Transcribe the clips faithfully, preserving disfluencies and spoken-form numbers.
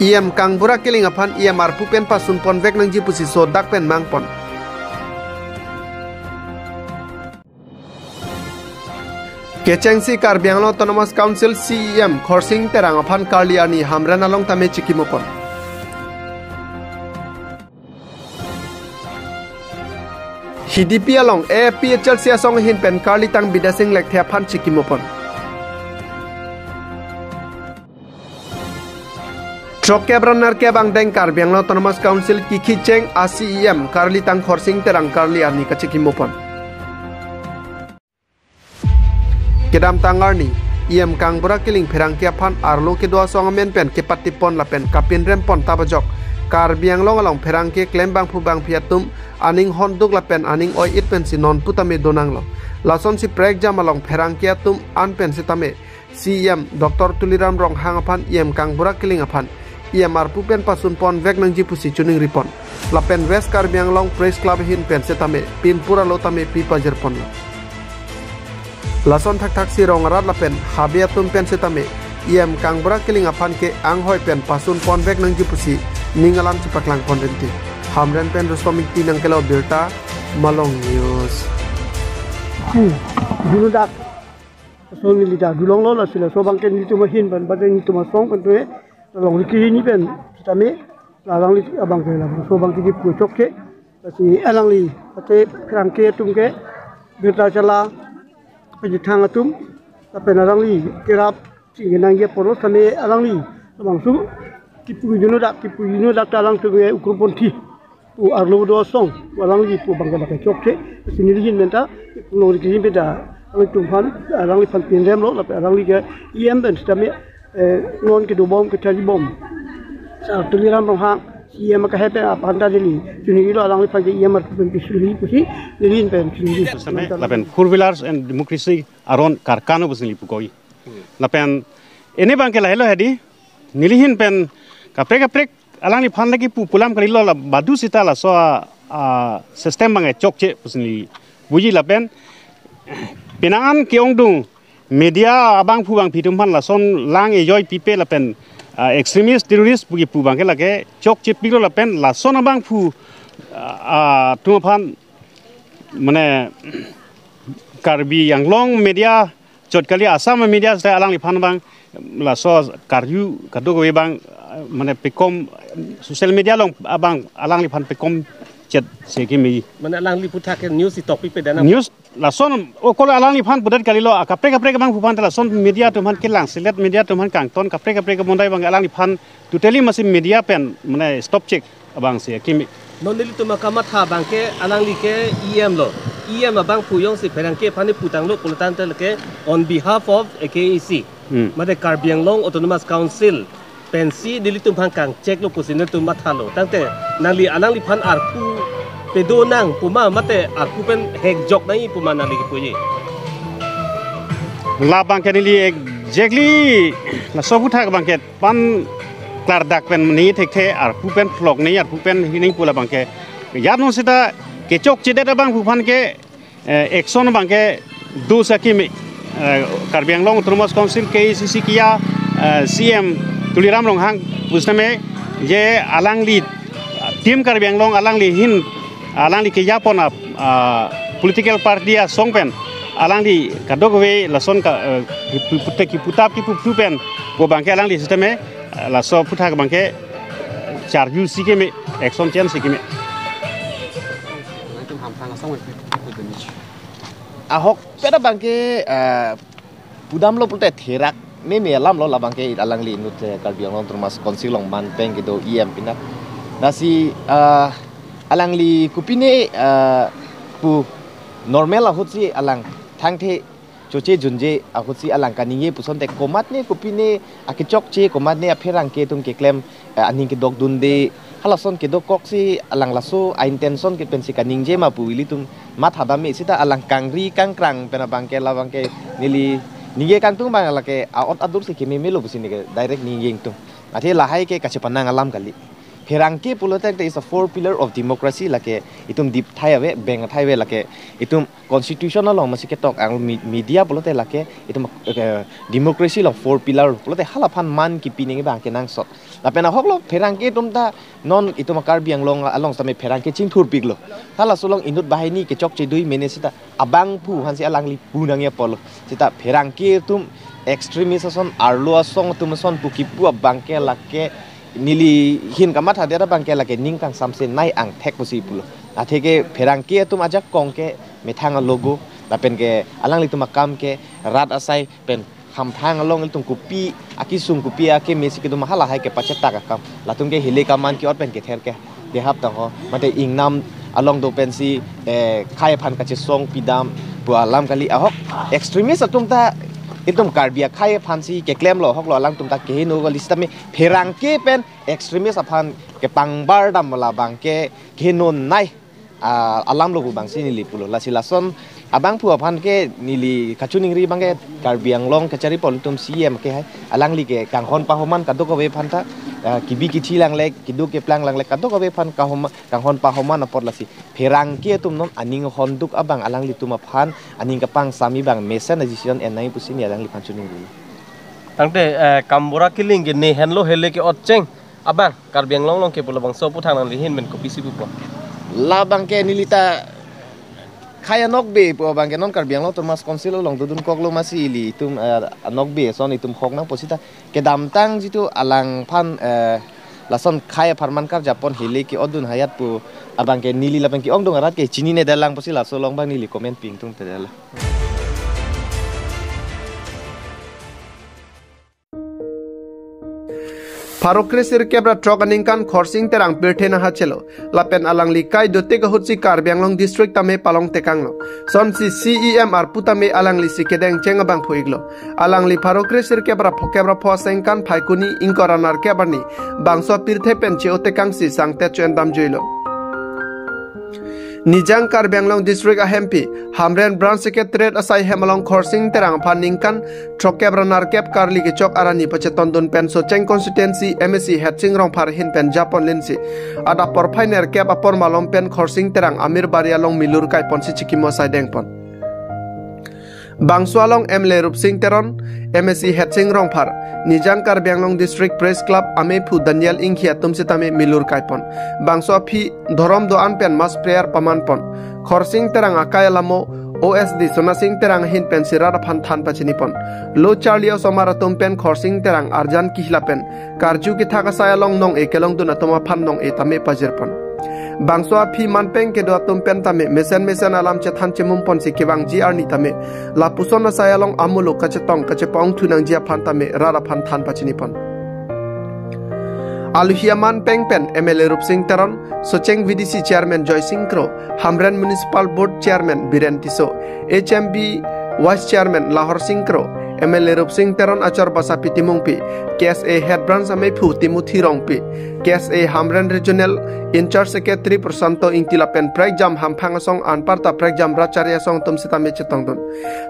E M Kangbura Killing aphan E M arpu pen pasun ponvek nangji pusi sodak pen mangpon. Kechengsi Karbi Anglong Autonomous Council C E M Khorsing Terang aphan karli arni Hamren along tame chikimopon. Hidipi along A P H L C asong ahin pen karlitang Bidya Sing Lekthe aphan chikimopon. Throkkep ra nerkep angdeng Karbi Anglong Autonomous Council kikhicheng a C E M karlitang Khorsing Terang karli arni kachikimopon. Kedamtang arni, E M Kangbura Killing pherangke aphan arlo kedo asong amen pen kepatipon lapen kapinrempon tabajok Karbi Anglong along pherangke klem bangphu bangphi atum aning honduk lapen aning oi-it pensi non putame donanglo. Lasonsi prekjam along pherangke atum an pen sitame C E M Doctor Tuliram Ronghang aphan E M Kangbura Killing aphan E M arpu pen pasun ponvek nangji pusi chuning ripon. Lapen West Karbi Anglong Press Club ahin pen setame pinpur alo tame pi pajirponlo. Lason thakthaksi rong arat lapen habe atum pen setame E M Kangbura Killing aphan ke anghoi pen pasun ponvek nangji pusi ning alam chepaklang pon rinti. Hamren pen Rustom Ingti nangkelo birta, Malong News. Hmm. Dulu dak. Lason neli ta dulonglo, lasi laso abangke nelitum ahin pen, bade nelitum asong pen tu, eh, along riki hini pen, sitame, alangli abangke, laso abangke kipu chokche, lasi alangli, ate pherangke atum ke, birta chala, pejithang atum, lapen alangli kerap, sing nangji apor lo, sitame alangli, labangso, kipu juno dak, kipu juno dak ta alangtum ke ukur ponthi. Pu arlo do asong, pu alangli pu abangke bangke chokche, si neli ahin pen ta, pu along riki ahin pen ta, alangtum aphan, alangliphan pinremlo, lapen alangli ke E M pen sitame, eh, non kedobom, kethajibom. Sar Tuliram Ronghang, E M kahe pen aphan ta neli, chunilo alangliphan ke E M arpu pen pisulhi pusi, neli ahin pen chunilo. Sitame, lapen four wheelers and democracy aron karkan pusi neli pukoi. Lapen, ini abangke lahelo hedi, neli ahin pen kaprek kaprek alangliphan lagi pu pulam kalilo la badu sita laso a, a, system abang chokche pusi neli puji lapen penang an ke-ongdung media abangphu bangphi atum aphan lason lang ejoi pipe lapen, a, extremist terrorist puki pu abangke lake chokche piklo lapen lason abangphu, a, a, atum aphan mane Karbi Anglong media chot kali Assam media sita alangliphan abang laso karju kadokave abang, mane pekom social media along abang alangliphan pekom chet se kimi. Mane alangli aputhak ke news itok pipe dana. News lason okol alangliphan pudet kalilo, a, kaprek kaprek abangphu aphan lason media atum aphan kelang selet media atum aphan kangton kaprek kaprek abondai abang alangliphan totally masi media pen mane stop chek abang si akimi. Non nelitum akamatha abangke alangli ke E M lo. E M abangphu jongsi pherangke aphan putanglo pulo tangte lake on behalf of A K A C. Hmm. Mate Karbi Anglong Autonomous Council pensi nelitum aphan kangcheklo pusi nelitum mathalo. Tangte nangli alangliphan arpu pedo nang puma mate arpu pen hekjok nang puma nangli kipuji. Labangke neli exactly laso aputhak abangke pan klardak pen mene thekthe arpu pen phlok ne arpu pen hining pu labangke. Jat non sita kechokchedet abangphu aphan ke, eh, action abangke do sa kimi, eh, Karbi Anglong Autonomous Council K A C C kiya, eh, C M Tuliram Ronghang pusitame je alangli, ah, team Karbi Anglong alangli ahin alangli kejapon ap, ah, political party asong pen alangli kadokave lason ka, eh, kipu-, pute kiputap kipu phu pen pu abangke alangli sitame, eh, laso aputhak abangke charju si kimi, action chen si kimi. Ahokpet abangke, eh, pudamlo pulote therak meme alamlo labangke alangli inut, eh, Karbi Anglong Autonomous Council along manpeng kedo E M pinak. Lasi, ah, alangli kopine, ah, pu normal ahutsi alang thangthe choche junje ahutsi alang kaningje pusonte komatne kopine akechokche komatne apherangke atum keklem, eh, aning kedokdunde halason kedokoksi alang laso a-intention ke pensi kaningje ma pu ilitum mathadam me sita alang kangri kangkrang pen abangke labangke neli ningje kangtung abang lake aot adur si kememelo pusi neke direct ningje ingtung. Athe lahai ke kachepanang alam kali. Pherangke pulote is a four pillar of democracy, lake itum dipthai ave, bengthai ave, lake itum constitution along masi ketok ang mi-, media pulote lake itum, eh, democracy along four pillar pulote halaphan man kipi nangji abang kenangsot. Lapen ahoklo pherangke atum ta non itum Karbi Anglong along sitame pherangke chingthurpiklo. Halaso along inut banghini kechokche dui mene sita abangphu aphansi alangli pu nangji apotlo. Sita pherangke atum extremist ason, arlo asong atum ason pu kipu abangke lake neli ahin kamathadet abangke lake ning kangsamse nai angthek pusi pulo. Atheke pherangke atum ajakong ke methang alogo, lapen ke alanglitum akam ke rat asai pen hamthang along ilitum kopi akesung, kopi akemesi kedam halahai kepachetak akam. Latum ke hile kaman ke-ot pen kether ke dehap tangho. Mate ingnam along do pensi, eh, khei aphan kachesong pidam pu alam kali, ahok extremist atum ta itum Karbi akhei aphansi keklemlo, ahoklo alangtum ta keheno kali, sitame pherangke pen extremist aphan kepangbar dam labang ke keheno nai, ah, alamlo pu abangsi neli pulo. Lasi lason abangphu aphan ke neli kachiningri abangke Karbi Anglong kachari pon atum C E M ke hai, alangli ke kanghon pahoman kadokave aphan ta, ah, kibi kithi langle, keduk keplang langle kadokave aphan kahoma-, kanghon pahoman apot lasi pherangke atum non aning honduk abang alanglitum aphan aning kapangsam abang mesen a-decision en nangji pusi neli alangliphan chiningri. Tangte, eh, Kambura Killing ke ne henlo hile ke-ot cheng abang Karbi Anglong along ke pu labangso aputhak nangli ahin pen kopisi pupo? Labang ke neli ta khei anokbe pu abangke non Karbi Anglong Autonomous Council along dodunkoklo, masi ilitum, eh, anokbe ason itum hok nangpo sita kedamtang jitu alangphan, eh, lason khei apharman karjapon hile ke-otdun hayat pu abangke neli lapen ke-ongdung arat ke chinine dalang pusi laso along abang neli comment pi ingtungte dala. Pharo kre sirkep ra throk aningkan Khorsing Terang pirthe nahachelo. Lapen alangli kai dotik ahutsi Karbi Anglong district tame palong tekanglo. Sonsi C E M arpu tame alanglisi kedeng cheng abang phu-iklo. Alangli pharo kre sirkep ra phokep ra pho aningkan Phaikuni ingkoi ra nerkep arni bangso apirthe pen che-o tekangsi sangtet cho-en damjuilo. Nijang Karbi Anglong District ahempi, Hamren Branch Secretariat asai hem along Khorsing Terang aphan ningkan throkkep ra nerkep karli kechok arni pachetondun pen Socheng Constituency M A C Headsing Rongphar ahin pen japon linsi. Adap porphai nerkep apor malom pen Khorsing Terang amir bari along milur kaiponsi chikimo asai dengpon. Bangso along M L A Rupsing Teron, M A C Headsing Rongphar, Nijang Karbi Anglong District Press Club amephu Daniel Inghi atum sitame milur kaipon. Bangso aphi dhorom do-an pen mass prayer pamanpon. Khorsing Terang akai alamo O S D Sonasing Terang ahin pensi rat aphan than pachinipon. Lo charli osomar atum pen Khorsing Terang arjan kihila pen karju kethak asai along nong-e kelongdun atum aphan nong-e tame pajirpon. Bangso aphi manpeng kedo atum pen tame mesen mesen alam chethan chemumponsi kevangji arni tame lapuson asai along amuluk kachetong kachepa-ongthu nangji aphan tame rat aphan than pachinipon. Aluhi amanpeng pen M L A Rupsing Teron, Socheng V D C Chairman Joysing Kro, Hamren Municipal Board Chairman Biren Tisso, H M B Vice Chairman Lahorsing Kro, M L A Rupsing Teron achor Basapi Timungpi, K S A Head Branch amephu Timothy Rongpi, K S A Hamren Regional In-charge Secretary Prosanto Ingti lapen prekjam hamphang asong anparta prekjam rat chari asong atum sitame chetongdun.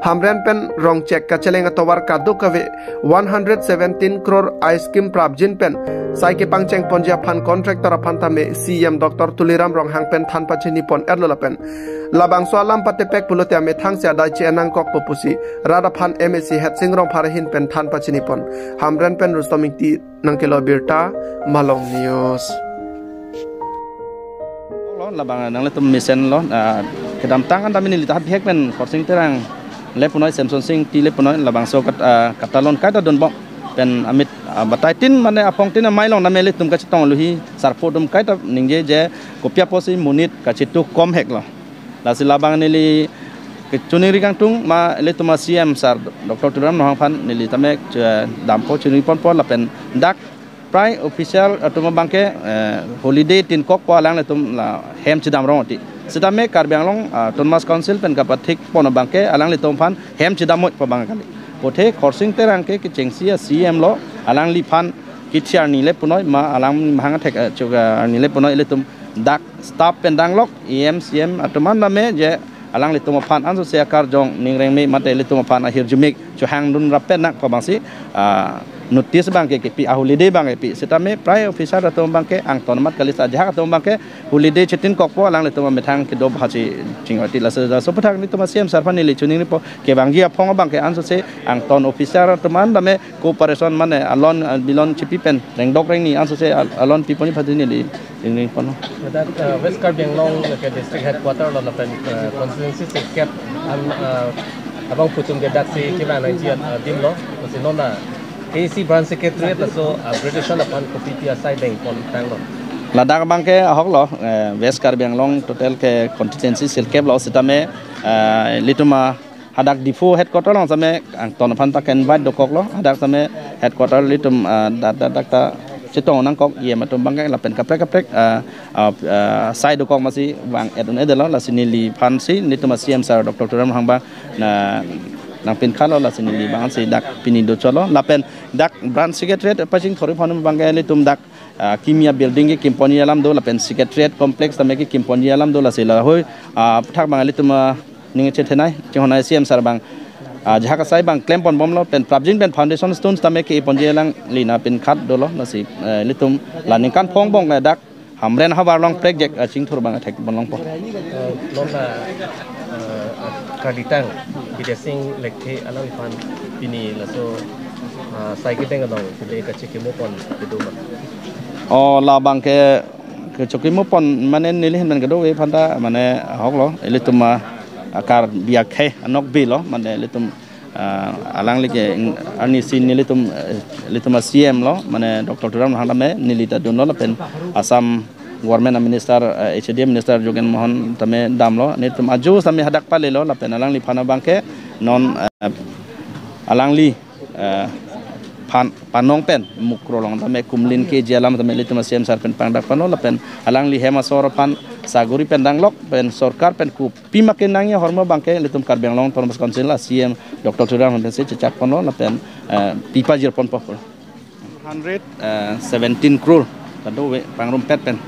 Hamren pen rongchek kacheleng atovar kadokave one hundred seventeen crore a-scheme prapjin pen sai kepangchengponji aphan contractor aphan tame C E M Doctor Tuliram Ronghang pen than pachinipon erlo lapen labangso alam patepek pulote amethangsi adai che-en nangkokpo pusi rat aphan M A C Headsing Rongphar ahin pen than pachinipon. Hamren pen Rustom Ingti nangkelo birta, Malong News. Lo, labang nanglitum mesen lo, ah, kedamtang an tame neli ta bihek pen Khorsing Terang le punoi, Semson Sing Ingti le punoi, labangso kat-, ah, katalon kaita dunbom pen amit, ah, bataitin mane apongtin amei along tame ilitum kachetong aluhi sarpo atum kaita ningje je kopi apotsi monit kachetu kom heklo. Lasi labang neli kachiningri kangtung ma ilitum a-C E M sir Doctor Tuliram Ronghang aphan neli tame, eh, dampo chiningri ponpo lapen dak prai official atum abangke, eh, holiday tinkokpo alanglitum la hem chedam rong oti. Sitame Karbi Anglong, ah, Autonomous Council pen kapathikpon abangke alanglitum aphan hem chedam moi pu abang kali. Puthe Khorsing Terang ke kechengsi a-C E M lo, alangliphan kithi arni le punoi ma alang mahang thek, eh, chok, eh, arni le punoi ilitum dak staff pen danglok, E M, C E M atum an tame je alanglitum aphan ansose akarjong ningrengme mate ilitum aphan ahirjume chohangdun rap pen nang pu abangsi, ah, notice abangke kepi, a holiday abangke pi. Sitame prai officer atum abangke angton amat kali, sa ajahak atum abangke holiday chetin kokpo, alanglitum amethang kedo bhaji chingoti. Laso, laso aphuthak nelitum a-C M sir aphan neli choningripo, kevangji aphong abangke ansose angton officer atum an tame cooperation mane alon, ah, bilon chepi pen rengdok rengni ansose al-, alon piponji aphan neli ningri ponlo. Ladak, uh, West Karbi Anglong ke district headquarter lo lapen, uh, constituency sirkep an, uh, abangphu atum ke daksi kevang nangji, uh, adim lo. Lasi non la A C branch secretariat laso, uh, British aphan kopi pi asai dengpon tanglo. Ladak abangke ahok lo, eh, West Karbi Anglong total ke constituency sirkep lo sitame, eh, ilitum, ah, hadak Diphu headquarter along sitame angton aphan ta ke-invite dokok lo, hadak sitame headquarter ilitum, ah, dak, dak, dak ta chetong nangkok E M atum abangke lapen kaprek kaprek, ah, ah, ah, sai dokok masi vang et un-edetlo, lasi neliphan si nelitum a-C M sir Doctor Tuliram Ronghang abang na nangpinkhatlo, lasi neli abang si dak pini dochotlo, lapen dak branch secretariat pachingthur-i aphan abangke ilitum dak, ah, kimi abuilding kekimponji alam do, lapen secretariat complex tame kekimponji alam do, lasi lahei, ah, aphuthak abang ilitum, ah, ning chethenei, chinghonnei, C M sir abang, ah, ajahak asai abang klemponbomlo, pen prapjin pen foundation stones tame ke-iponji alangli nangpinkhat dolo, lasi, eh, ilitum la ningkan phongbong, eh, dak Hamren ahavar along prekjak, ah, chingthur abang thekponlongpo. Eh, non la, eh, Karlitang Bidya Sing Lekthe alangliphan pini laso, ah, sai kedeng along pini kachekimopon kedo ma? Oh, labangke kachekimopon mane neli ahin pen kedo ave aphan ta mane ahok lo, ilitum, ah, Karbi akhei anokbe lo, mane ilitum, ah, alangli ke ing-, arnisi nelitum, eh, ilitum a-C M lo, mane Doctor Tuliram Ronghang tame neli ta dunlo lapen Assam government a-minister, eh, H A D A minister Jogen Mohan tame damlo, nelitum ajo tame hadak palelo, lapen alangliphan abangke non, eh, alangli, eh, phan panong pen Mukroh along tame kumlin keji alam tame ilitum a-C M sir pen pangdakponlo, lapen alangli hem asor aphan saguri pen danglok, pen sorkar pen kopi ma kenangji ahormu abangke ilitum Karbi Anglong Autonomous Council a-C M Doctor Tuliram Ronghang pensi chechakponlo, lapen, eh, pipajirponpo. Hundred, eh, seventeen crore ta do ave pangrumpet pen.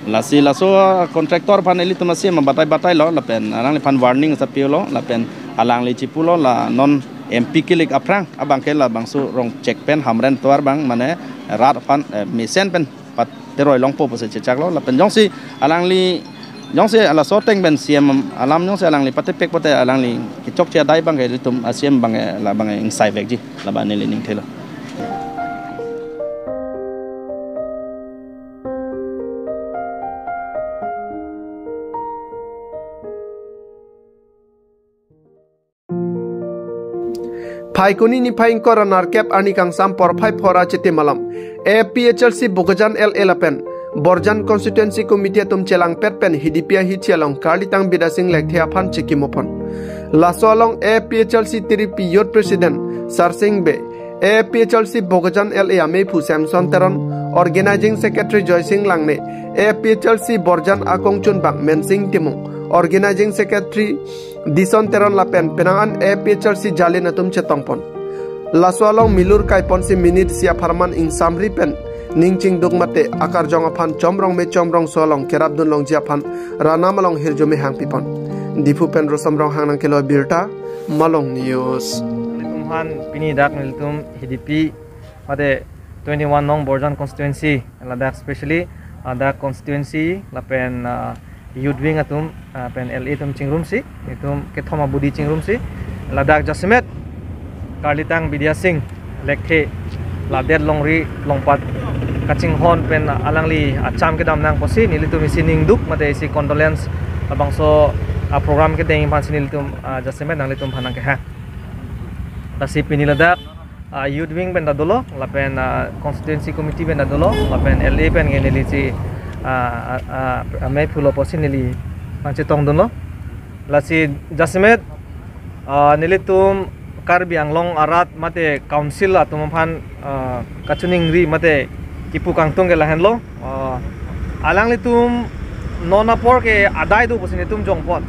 Lasi laso contractor aphan ilitum a-C M batai batailo, lapen alangliphan warning sa pilo, lapen alangli chipulo la non M P kilik aphrang abangke labangso Rongchek pen Hamren atovar abang mane rat aphan, eh, mesen pen pateroi longpo pusi chechaklo, lapen jongsi alangli, jongsi laso ateng pen C M alam jongsi alangli patepek pote alangli kechokche adai abangke ilitum a-C M abangke labangke ingsaivekji, labang neli ningthelo. Phaikuni niphai ingkoi ra nerkep arni kangsam porphai phor achitim along A P H L C Bokajan L A lapen Borjan Constituency Committee atum chelangpet pen Hidipi ahithi along Karlitang Bidya Sing Lekthe aphan chekimopon. Laso along A P H L C Tiripi Youth President Sarsing Bey, A P H L C Bokajan L A ameiphu Samson Teron, Organizing Secretary Joysing Langne, A P H L C Borjan akongchunbang Mensing Timung, Organizing Secretary Dison Teron lapen penang an A P H L C jalin atum chetongpon. Laso along milur kaiponsi minit isi apharman ingsamri pen ning chingduk mate akarjong aphan chomrong me chomrongso along kerapdun longji aphan ranam along hirjume hangpipon. Diphu pen Rosom Ronghang nangkelo birta, Malong News. Nelitum aphan pini dak nelitum Hidipi mate twenty-one nong Borjan constituency, ladak specially, ah, dak constituency lapen, ah, youth wing atum, ah, pen L A atum chingrumsi, itum kethom abudi chingrumsi, ladak jasemet Karlitang Bidya Sing Lekthe ladet longri longpat kachinghon pen alangli acham kedam nang pusi nelitum isi ningduk mate isi condolence labangso, ah, program kedeng aphansi nelitum, ah, jasemet nanglitum aphan nangkehang. Lasi pini ladak, ah, youth wing pen ta dolo, lapen, ah, constituency committee pen ta dolo, lapen L A pen ke neli si, ah, ah, ah, ameiphulo pusi neli nangchetongdunlo. Lasi jasemet, ah, nelitum Karbi Anglong arat mate council atum aphan, ah, kachiningri mate kipu kangtung ke lahenlo. Ah, alanglitum non apor ke adai do pusi nelitum jongpon.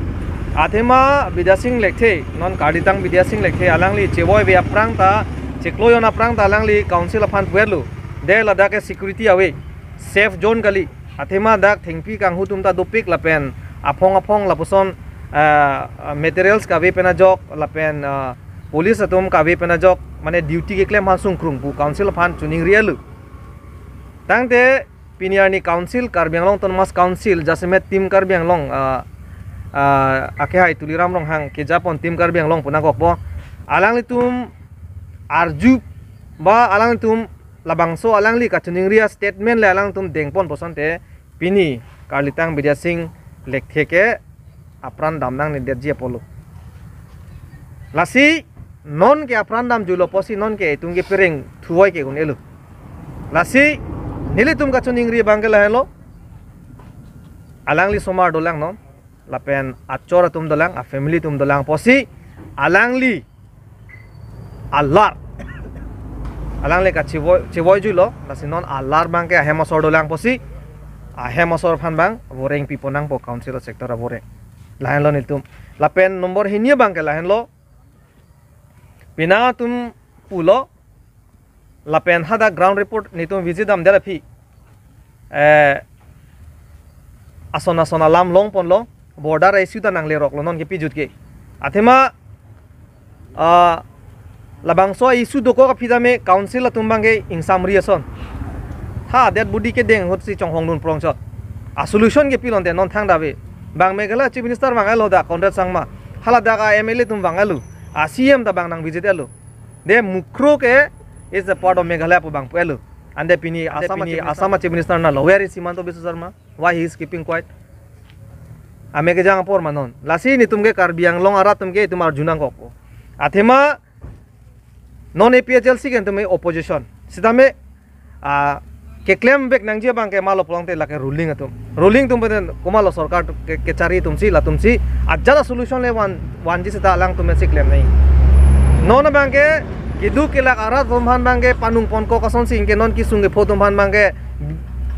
Athema Bidya Sing Lekthe, non Karlitang Bidya Sing Lekthe, alangli chevoive aphrang ta, cheklo jon aphrang ta alangli council aphan puetlo. De ladak ke security ave, safe zone kali. Athema dak thengpi kanghu atum ta dopik lapen aphong aphong lapuson, ah, ah, materials kave pen ajok lapen, ah, Police atum kave pen ajok mane duty keklem aphan sungkrung pu council aphan choningri alu. Tangte pini arni council, Karbi Anglong Autonomous Council, jasemet Team Karbi Anglong, ah, ah, akehai Tuliram Ronghang kejapon Team Karbi Anglong pu nangkokpo. Alanglitum arju ba alanglitum labangso alangli kachoningri a-statement le alangtum dengpon pu asonte pini Karlitang Bidya Sing Lekthe ke apran dam nangnedetji apotlo. Lasi nonke apran damjulo pusi nonke itum ke pereng thuoi ke un-elo. Lasi nelitum kachoningri abangke lahenlo. Alangli osomar dolang non. Lapen achor atum dolang, a-family atum dolang pusi alangli alar. Alangli kachevoi, chevoijulo, lasi non alar abangke ahem asor dolang pusi, ahem asor aphan abang voreng pipo nangpo council sector avoreng. Lahenlo nelitum. Lapen number hini abangke lahenlo. Penang atum pulo, lapen hadak ground report nelitum visit damdet aphi, eh, ason ason alam longponlo, border issue ta nangleroklo non kepijut ke. Athema, ah, labangso issue dokok aphi tame council atum abangke ingsamri ason. Ha, dead body kedeng ahutsi chonghongdun prongchot. A-solution ke pilonte non thangta ave. Bang Meghalaya Chief Minister vang-elo dak Conrad Sangma. Hala dak a-M L A atum vang-elo. A-C M ta bang nangvisit-elo. De Mukroh ke is a part of Meghalaya pu bang pu-elo. Ante pini Assam, pini Chief Minister, Assam Chief Minister nanglo. Where is Himanta Biswa Sarma? Why he is keeping quiet? Ame kejang apor ma non. Lasi nelitum ke Karbi Anglong arat atum ke itum arju nangkokpo. Athema non A P H L C ke nelitum opposition. Sitame, ah, keklem vek nangji abangke malo pulote lake ruling atum. Ruling atum pen komatlo sorkar ke, kechari atumsi, latumsi ajat a-solution le van, vanji seta alangtum si klem nangji. Non abangke keduk kelak arat atum aphan abangke panung ponkok asonsi, anke non kesung kepho atum aphan abangke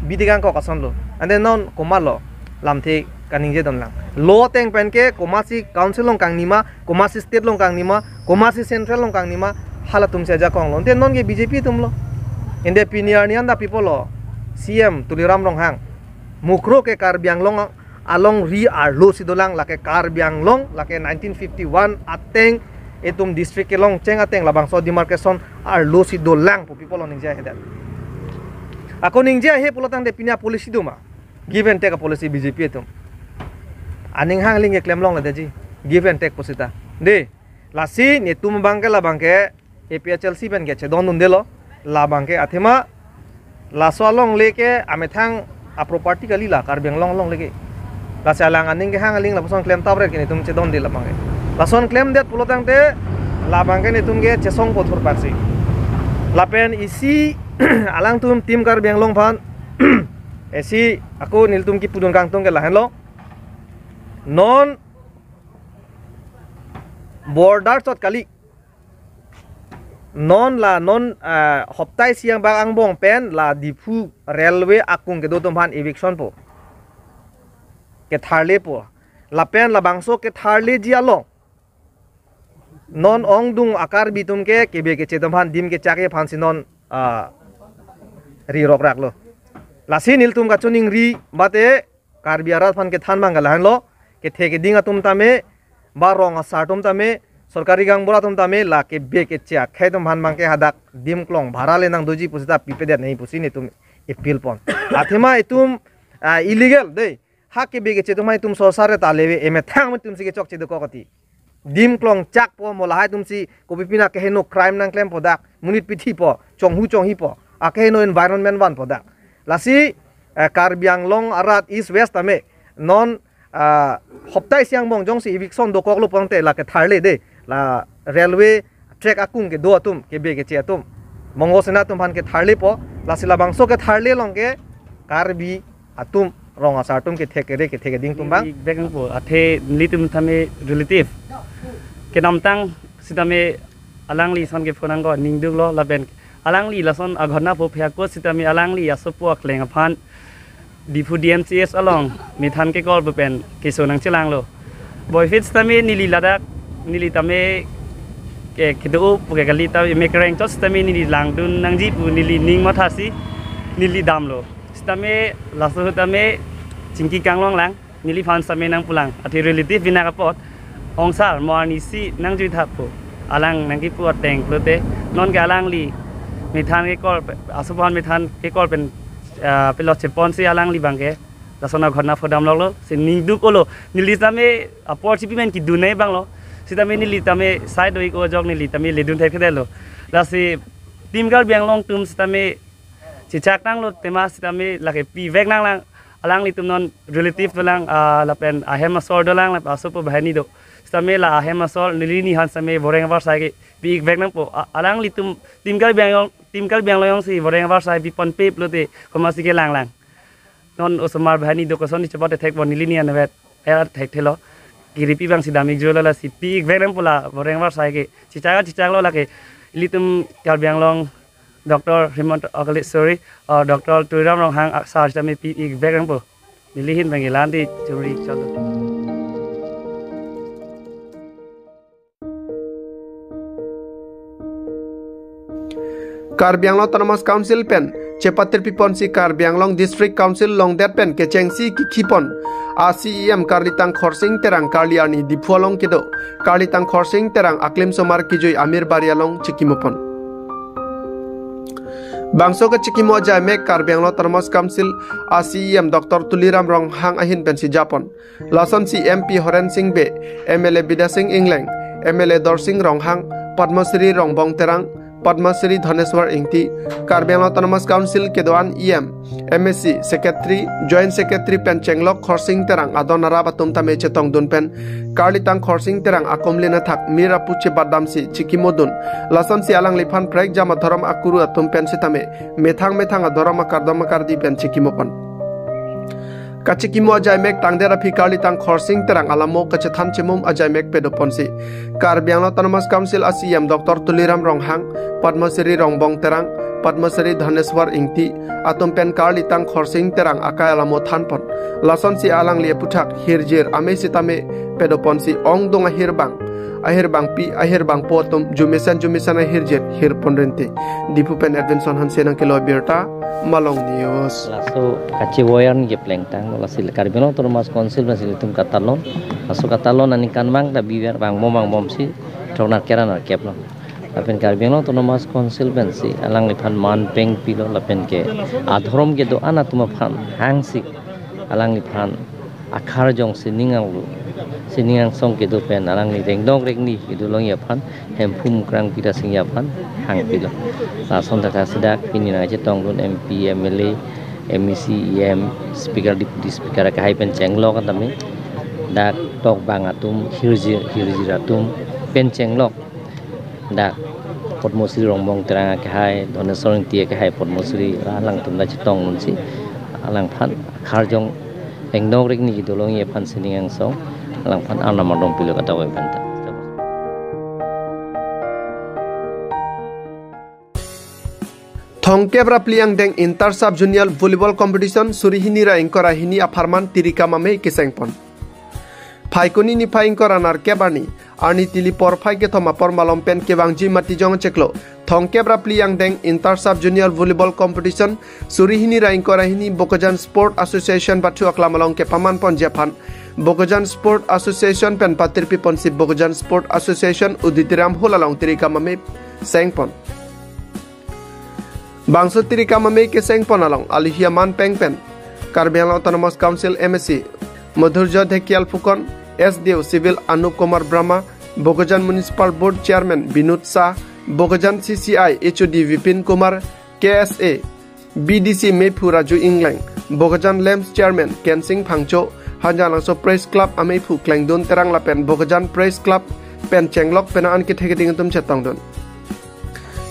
bidi kangkok asonlo. Ante non komatlo lamthe kaningje donlang. Law ateng pen ke komatsi council along kangni ma, komatsi state along kangni ma, komatsi central along kangni ma, halatumsi ajakonglo. Ante nonke B J P atumlo. Ante pini arni anta pipo lo, C M Tuliram Ronghang. Mukroh ke Karbi Anglong alongri arlosi dolang, lake Karbi Anglong, lake nineteen fifty-one ateng itum district kelongcheng ateng labangso demarcation arlosi dolang pu pipo lo ningje ahedet. Ako ningje ahe pulo tangte pini a-policy do ma? Give and take a-policy B J P atum. Aning hang aling keklem longledetji. Give and take pu seta. De, lasi nelitum abangke labangke A P H L C pen kechedondundelo. Labangke athema laso alongle ke amethang a-property kali la Karbi Anglong alongle ke. Lasi alang aning kehang aling lapuson klemtap ret ke nelitum chedonde labangke. Lason klemdet pulo tangte labangke nelitum ke chesongpo thurpaksi. Lapen isi alangtum Team Karbi Anglong aphan isi ako nelitum kipudun kangtung ke lahenlo. Non border chot kali. Non la non, ah, hoptai isi angbak angbong pen la Diphu railway akung kedo atum aphan eviction po. Ketharlepo. Lapen labangso ketharleji along non ongdung a-Karbi atum ke kebe keche atum aphan dim kechak aphansi non, ah, ri rokraklo. Lasi nelitum kachoningri mate Karbi arat aphan kethan abangke lahenlo, kethe keding atum tame, ba rong asar atum tame, sorkari gaonbura atum tame, la kebe keche akhei atum aphan abangke hadak dim klong bhara le nangdoji pu seta pipedet nangji pusi nelitum appeal pon. Athema itum, ah, illegal de. Ha kebe keche atum hai itum sosar ta leve, emethang atumsi kechokche dokok ati. Dim klong chakpo, mo lahai atumsi kopi pina keheno crime nangklempo dak, monit pithipo, chonghu chonghipo, akeheno environment vanpo dak. Lasi, eh, Karbi Anglong arat East West tame non, ah, hoptai isi angbong jongsi eviction dokoklo pulote la ketharle de, la railway track akung kedo atum, kebe keche atum, Mongo Sena atum aphan ketharlepo, lasi labangso ketharle along ke Karbi atum, rong asar atum kethe kere kethe keding atum abang. Bek angpo, athe nelitum tame relative. Kenamtang sitame alangli ason ke phonang ko ningduklo lapen alangli lason aghotna po phya ko sitame alangli asopo akleng aphan Diphu D M C H along methan kekor pen keso nangchelanglo. Boyfriend sitame neli ladak, neli tame ke kedo pu ke kali ta mekereng chot sitame neli langdun nangji pu neli ning mathasi neli damlo. Sitame laso tame chingki kanglonglang, neliphan sitame nangpulang. Athe relative bina kapot, ongsar mo arnisi nangjuithappo. Alang nangkipu ateng pulote, non ke alangli methan kekor pe, asopo aphan methan kekor pen, ah, pelot cheponsi alangli abang ke lason aghotna phodam loklo. Si ningduk-olo, neli tame apor chipi men kidun nai abang lo. Sitame neli tame side oi ko ajok neli tame ledun thekthedetlo. Lasi Team Karbi Anglong atum sitame chechak nanglo tema sitame lake pivek nanglang. Alanglitum non relative dolang, ah, lapen ahem asor dolang, lapen asopo banghini do. Sitame la ahem asor neli ni aphan sitame voreng avarsai ke pi-ikvek nangpo. A-, alanglitum Team Karbi Anglong, Team Karbi Anglong si voreng avarsai piponpe pulote komatsi kelanglang. Non osomar banghini do, kosonsi chepate thekpo, neli ni anvet er thekthelo. Kiripi abang si dam-ikjolo, lasi pi-ikvek nangpo la voreng avarsai ke. Chechak chechaklo lake ilitum Karbi Anglong Doctor Himanta, oh, kali, sorry, oh, Doctor Tuliram Ronghang, ah, sir sitame pi-ikvek nangpo. Neli ahin abang ke la-ansi chumri cholo. Karbi Anglong Autonomous Council pen chepatir piponsi Karbi Anglong District Council longdet pen kechengsi kikhipon a-CEM Karlitang Khorsing Terang karli arni Diphu along kedo Karlitang Khorsing Terang aklim osomar kejui Amir Bari along chekimopon. Bangso kachekimo ajaimek Karbi Anglong Autonomous Council a-CEM Doctor Tuliram Ronghang ahin pensi japon. Lasonsi MP Horen Sing Bey, MLA Bidya Sing Engleng, MLA Dorsing Ronghang, Padma Shri Rongbong Terang, Padma Shri Dhaneswar Ingti, Karbi Anglong Autonomous Council kedo-an EM, MAC, Secretary, Joint Secretary pen chenglok Khorsing Terang adon arap atum tame chetongdun pen Karlitang Khorsing Terang akumlin athak mir apu chebatdamsi chekimodun. Lasonsi alangliphan prekjam adhorom akuru atum pen sitame methang methang adhorom akardom akardi pen chekimopon. Kachekimo ajaimek tangdet aphi Karlitang Khorsing Terang alamo kachethan chemum ajaimek padoponsi Karbi Anglong Autonomous Council a-CEM Doctor Tuliram Ronghang, Padma Shri Rongbong Terang, Padma Shri Dhaneswar Ingti atum pen Karlitang Khorsing Terang akai alamo thanpon. Lasonsi alangli aputhak hirjir amei sitame padoponsi ongdung ahirbang, ahirbangpi, ahirbangpo atum jumesen jumesen ahirjir hirpon rinte. Diphu pen Edwinson Hanse nangkelo abirta, Malong News. Laso kachevoi arni keplengtang, lasi Karbi Anglong Autonomous Council pensi ilitum katalon. Laso katalon aningkanvang ta biver vangbom vangbomsi throknerkep ra nerkeplo. Lapen Karbi Anglong Autonomous Council pensi alangliphan man pengpilo, lapen ke adhorom kedo-an atum aphan hangsi alangliphan akharjong sining anglu, sining angsong kedo pen alangli rengdok rengni kedo longji aphan Hemphu Mukrang Pira Singh aphan hangpilo. Lason thakthak si dak pini nangchetongdun MP, MLA, MAC, EM, Speaker, Deputy Speaker akehai pen chenglok an tame dak tokbang atum, hirjir, hirjir atum pen chenglok. Dak Padma Shri Rongbong Terang akehai, Dhaneswar Ingti akehai Padma Shri, alangtum dak chetongdunsi alangphan akharjong rengdok rengni kedo longji aphan sining angsong alangphan arnam ardom pilo kadokave aphanta. Thomkep ra phli angdeng Inter Sub Junior Volleyball Competition suri hini ra ingkoi ra hini apharman Tirikam amei kesengpon. Phaikuni niphai ingkoi ra nerkep arni, arni tili porphai kethom apor malom pen kevangji Matijong achiklo thomkep ra phli angdeng Inter Sub Junior Volleyball Competition suri hini ra ingkoi ra hini Bokajan Sport Association bathu aklam along kepamanponji aphan Bokajan Sport Association pen patir piponsi Bokajan Sport Association Auditorium Hall along Tirikam amei sengpon. Bangso Tirikam amei kesengpon along alohi aman peng pen Karbi Anglong Autonomous Council MAC Madhurjya Dhekial Phukan, SDO Civil Anup Kumar Brahma, Bokajan Municipal Board Chairman Binod Shah, Bokajan CCI HOD Vipin Kumar, KSA BDC Meiphu Raju Engleng, Bokajan LAMPS Chairman Kensing Phangcho, Hanjanglangso Press Club ameiphu Klengdun Terang lapen Bokajan Press Club pen chenglok penang an kethe keding atum chetongdun.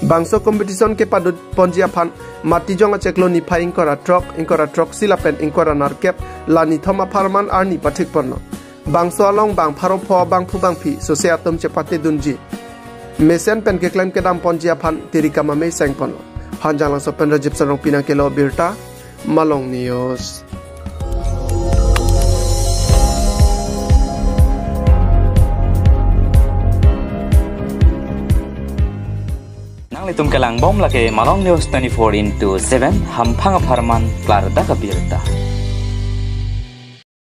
Bangso competition kepadotponji aphan Matijong achiklo niphai ingkoi ra throk, ingkoi ra throksi lapen ingkoi ra nerkep la nithom apharman arni pathikponlo. Bangso along bang pharo pho bangphu bangphi sose atum chepatedunji mesen pen keklem kedamponji aphan Tirikam amei sengponlo. Hanjanglangso pen Rajib Sarongpi nangkelo abirta, Malong News. Nanglitum kelangbom lake Malong News twenty-four into seven, hamphang apharman klardak abirta.